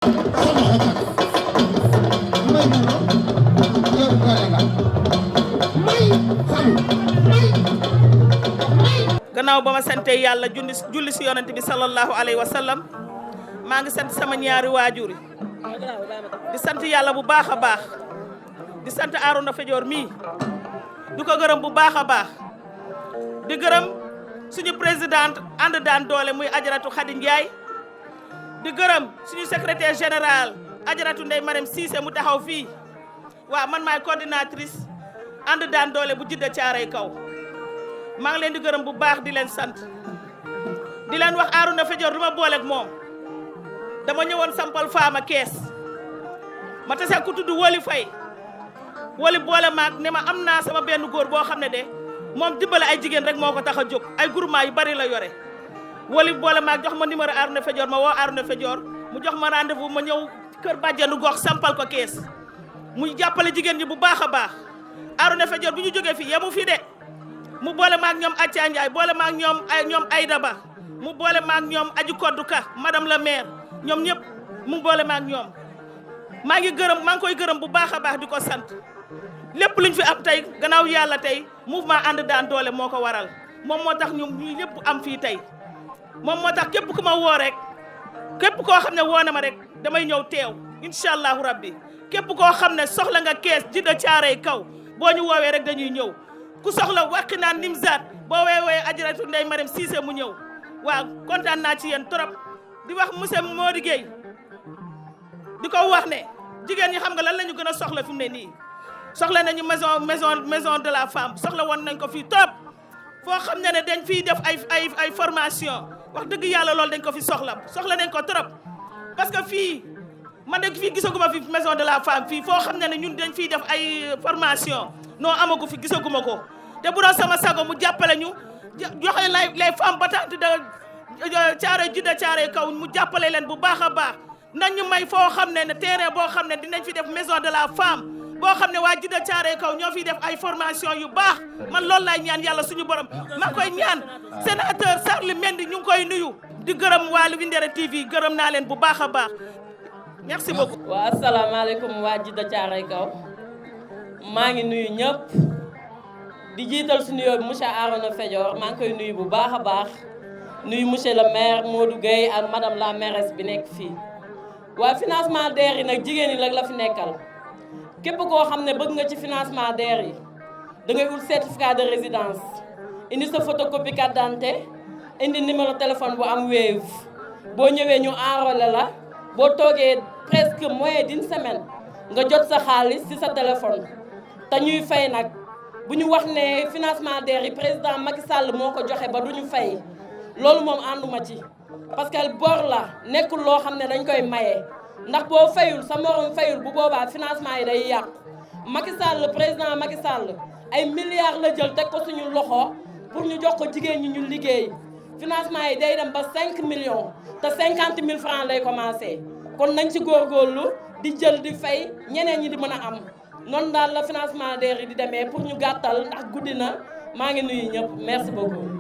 gannaaw ba ma sante yàlla julli si yonent bi sallallahu alayhi wa sallam maa ngi sant sama ñaari waajur di sant yàlla bu baax a baax di sant Arouna Fadior mii di ko gërëm bu baax a baax di gërëm suñu présidente ànd daan doole muy Ajaratu Khady Ndiaye di gërëm suñu secrétaire général Ajaratu Ndeye Marème Cissé mu taxaw fii waaw man maay coordinatrice ànd daan doole bu Jidda Caaray Kaw maa ngi leen di gërëm bu baax di leen sant di leen wax Arouna Fadior du ma booleeg moom dama ñëwoon sampal faama kees ma tase ku tudd Woli Faye Woli boole maag ne ma am naa sama benn góor boo xam ne de moom dimbale ay jigéen rek moo ko tax a jóg ay groupement yu bari la yore Woli boole maag jox ma numéro Arouna Fadior ma woo Arouna Fadior mu jox ma rendez-vous ma ñëw kër bàjjanu gox sampal ko kees muy jàppale jigéen ñi bu baax a baax Arouna Fadior bu ñu jógee fii yemu fii de mu boole maag ñoom Atia Ndiaye boole maag ñoom Aïda Ba mu boole maag ñoom Aji Koddu Ka madame la maire ñoom ñëpp mu boole maag ñoom maa ngi koy gërëm bu baax a baax di ko sant lépp luñ fi am tey gannaaw yàlla tey mouvement ànd daan doole moo ko waral moom moo tax ñu lépp am fii tey moom moo tax képp ku ma woo rek képp koo xam ne woo na ma rek damay ñëw teew incha allahu rabbi képp koo xam ne soxla nga kees Jidda Caaray Kaw boo ñu woowee rek dañuy ñëw ku soxla wàqi naan Nimzaat boo woowee Ajaratu Ndeye Marème Cissé mu ñëw waaw kontaan naa ci yéen trop di wax monsieur Mody Gueye di ko wax ne jigéen ñi xam nga lan la ñu gën a soxla fi mu ne nii soxla nañu maison de la femme soxla woon nañ ko fii trop foo xam ne dañ fiy def ay formation wax dëgg yàlla loolu dañ ko fi soxla nañ ko trop parce que fii man de fii gisaguma fi maison de la femme fii foo xam ne ñun dañ fiy def ay formation non amagu fi gisaguma ko te bu doon sama sago mu jàppale ñu joxe les femmes battantes de Jidda Caaray Kaw mu jàppale leen bu baax a baax nañ ñu may foo xam ne terrain boo xam ne dinañ fi def maison de la femme boo xam ne waa Jidda Caaray Kaw ñoo fiy def ay formation yu baax man loolu laay ñaan yàlla suñu borom maa koy ñaan sénateur Charles Mendy ñu ngi koy nuyu di gërëm waa Louvidere TV gërëm naa leen bu baax a baax merci beaucoup. waaw asalaamaaleykum waa Jidda Caaray Kaw maa ngi nuyu ñëpp di jiital suñu yóbbu monsieur Arouna Fadior maa ngi koy nuyu bu baax a baax nuyu monsieur le maire Modou Gueye ak madame la mairesse bi nekk fii. waa financement DER yi nag jigéen ñi rek la fi nekkal képp koo xam ne bëgg nga ci financement DER yi da ngay ut certificat de résidence indi sa photocopie carte d'identité indi numéro téléphone bu am Wave boo ñëwee ñu enrôler la boo toogee presque moins d'une semaine nga jot sa xaalis ci sa téléphone te ñuy fay nag bu ñu wax ne financement DER yi président Macky Sall moo ko joxe ba du ñu fay loolu moom ànduma ci parce que bor la nekkul loo xam ne dañ koy maye ndax boo fayul sa morom fayul bu boobaa financement yi day yàqu Macky Sall président Macky Sall ay milliards la jël teg ko suñu loxo pour ñu jox ko jigéen ñi ñu liggéey financement yi day dem ba 5 millions te 50 000 francs lay commencé kon nañ ci góorgóorlu di jël di fay ñeneen ñi di mën a am noonu daal la financement DER yi di demee pour ñu gàttal ndax guddi na maa ngi nuyu ñëpp merci beaucoup.